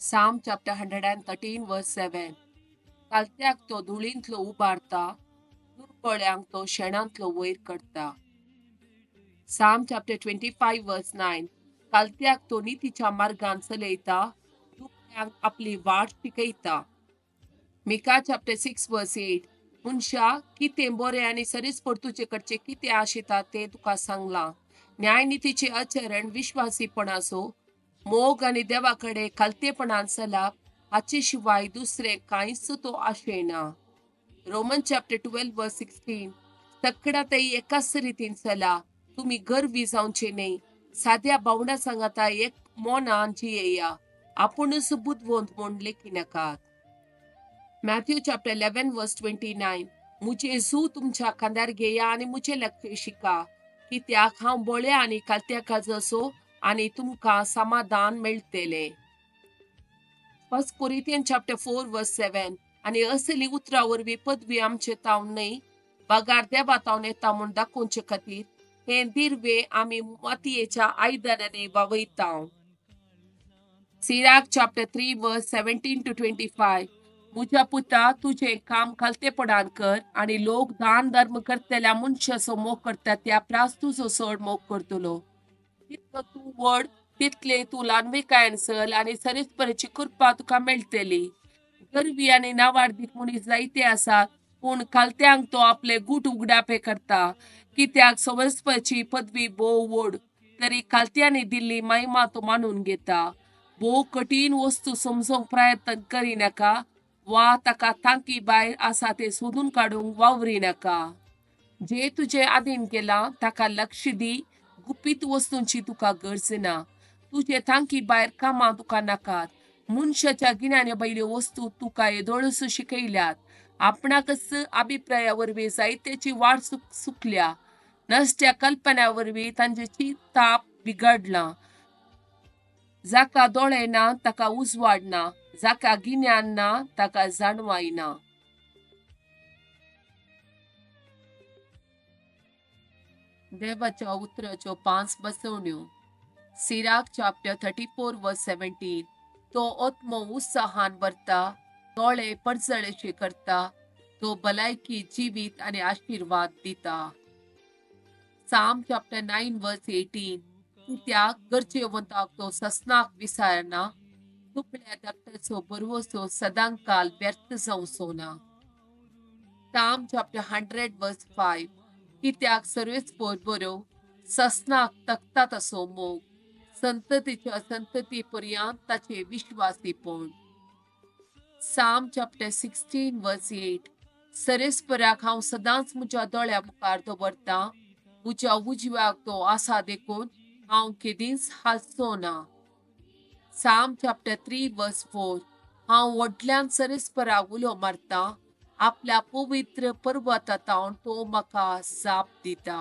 Psalm chapter 113 verse 7. कालत्याक तो धुळींतलो उबारता, दुर्बळ्यांक तो शेणांतलो वयर करता. Psalm chapter 25 verse 9. कालत्याक तो नितीच्या मार्गान चलयता, दुबळ्यांक आपली वाट शिकयता. Micah chapter 6 verse 8. मनशा, कितें बरें आनी सरीस परतुचे कडचें कितें आशिता तें तुका सांगलां. न्यायनितीचें आचरण, विश्वासीपणाचो मोग आनी देवा कडेन खालतेपणान चलप हाचे शिवाय दुसरें कांयच तो आशयना. Roman chapter 12 verse 16. सगळ्यांतय एकाच रितीन चला, तुमी गर्वी जावचे न्हय, साद्या भावंडा सांगाता एक मनान जियेया, आपुणूच बुदवंत म्हूण लेखिनाकात. Matthew chapter 11 verse 29. मुजे जू तुमच्या खांद्यार घेया आनी मुजे लक्ष शिका, कित्याक हांव बोळे आनी कालत्या काजसो, आनी तुमकां समाधान मेळटलें. First Corinthian chapter 4 verse 7. आनी असली उतरां वरवीं पदवी आमचे तावन न्हय बगार देवा तावन येता म्हूण दाखोवचे खातीर हें दिर्वे आमी मातयेच्या आयदनांनी वावयता. Sirach chapter 3 verse 17 to 25. मुज्या पुता, तुजें काम खालतेपणान कर आनी लोक दान धर्म करतल्या मनशाचो मोग करता त्या प्रास तुजो चड मोग करतलो. तितलो तूं व्हड तितले तूं ल्हानविकायेन चल आनी सरीसपरीची कृपा तुका मेळटली. गर्वी आनी नावार्दीक मनीस जायते आसात, पूण खालत्यांक तो आपले गूट उगडापे करता. कित्याक सवसपाची पदवी भोव व्हड, तरी खालत्यांनी दिल्ली महिमा तो मानून घेता. भोव कठीण वस्तू समजूंक प्रयत्न करिनाका वा ताका तांकी भायर आसा तें सोदून काडूंक वावरिनाका. जे तुजे आदीन केलां ताका लक्ष दी, गुपीत वस्तूंची तुका गरज ना. तुजे तांकी भायर कामां तुका नाकात. मनशाच्या गिन्याना भायल्यो वस्तू तुका येदोळूच शिकयल्यात. आपणाकच अभिप्राया वरवीं जायत्याची वाट चुकल्या. नश्ट्या कल्पना वरवीं तांचे ताप बिगडलां. जाका दोळे ना ताका उजवाड ना, जाका गिन्यान ना ताका जाणवाय ना. देवाच्या उतराच्यो 5 बसवण्यो. Sirach chapter 34 verse 17. तो आत्मो उत्साहान भरता, दोळे परजळेचे करता, तो भलायकी, जिवीत आनी आशिर्वाद दिता. Psalm chapter 9 verse 18. कित्याक गरजेवंताक तो ससनाक विसारना, दुबळ्या धाकट्याचो भरवंसो सदांकाल व्यर्थ जावचो ना. Psalm chapter 100 verse 5. कित्याक सर्वेस्पर बरो, ससनाक तकता तसो मोग, संततीच्या संतती पर्यंत ताचे विश्वासीपण. Psalm chapter 16 verse 8. सरेस्पराक हांव सदांच म्हज्या दोळ्या मुखार दवरतां, म्हज्या उजव्याक तो आसा देखून हांव केदींच हालचो ना. Psalm chapter 3 verse 4. हांव व्हडल्यान सरेस्पराक उलो मारतां, आपल्या पवित्र पर्वता तावन तो म्हाका जाप दिता.